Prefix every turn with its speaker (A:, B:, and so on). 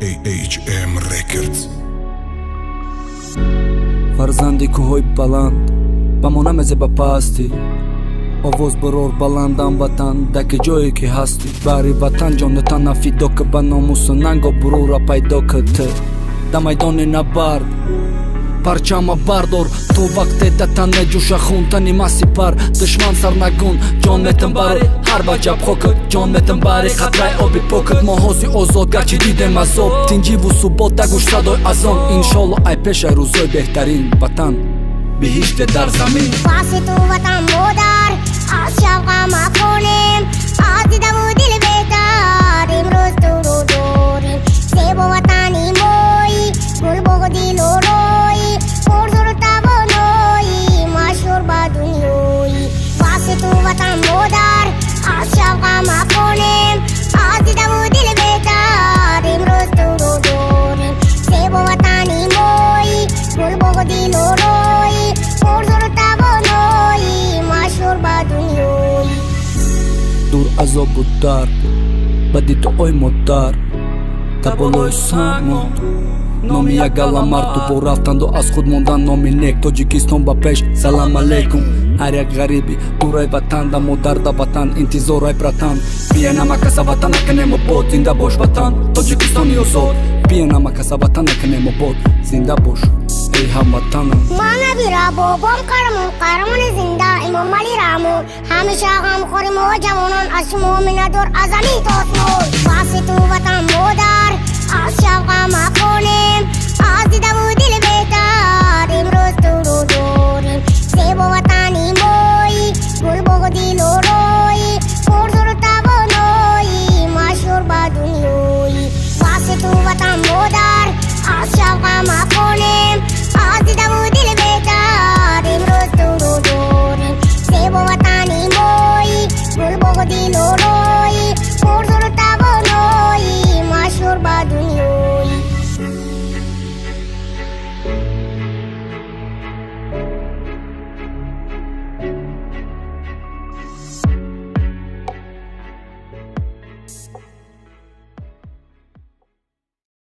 A: AHM Records.
B: Фарзанди кӯҳҳои баланд, ба мо намезе ба пастӣ. Овоз барор баландам, ватан, даки ҷое ки ҳастӣ. Баҳри ватан ҷону тана фидо ки, ба номусу нанго бурура пайдо ки. Ту да майдони набард парчама бардор, то вақте да тан меҷӯша хун, тани ма сипар, душман сарнагун. Ҷон метам бари ҳар ваҷаб хокат, ҷон метам бари қатраи оби покат. Мо ҳози озод, гарчи дидем азоб, тинҷиву субот, дагӯш садои азон. Иншолло, ай пешай рӯзои беҳтарин, ватан биҳиште дар замин.
C: Васи ту ватан модар, аз шавқа махонем, аз дидаву дил беҳтар имрӯз туро дорем. Зебо ватани мои, гулбоғу дилорои, пурзуру тавонои, машҳур ба дунёи. Васи ту ватан модар, аз шавқа махонем, аз дидаву дил беҳтар имрӯз туро дорем. Зебо ватани мои, гулбоғу дилорои, пурзуру тавонои, машҳур ба дунёи.
B: Дур азобу дард ба дидои модар, да болои санг номи як гала марду бо рафтанду аз худ мондан номи нек. Тоҷикистон ба пеш! Салам алейкум ҳар як ғариби дурай ватан, да модар, да ватан интизорай, братан. Бия, намакаса, ватан накунем обод. Зинда бош, ватан, Тоҷикистони озод. Бия, намакаса, ватан накунем обод. Зинда бош, эй ҳамватанам.
C: Ман набира бобом қаҳрамон, қаҳрамони зинда Эмомалӣ Раҳмон. Ҳамеша ғамхори мо ҷавонон, аз шумо миннатдор аз замин то осмон. Васи ту ватан модар, аз шавқа махонем, аз дидаву дил беҳтар имрӯз туро дорем. Зебо ватан.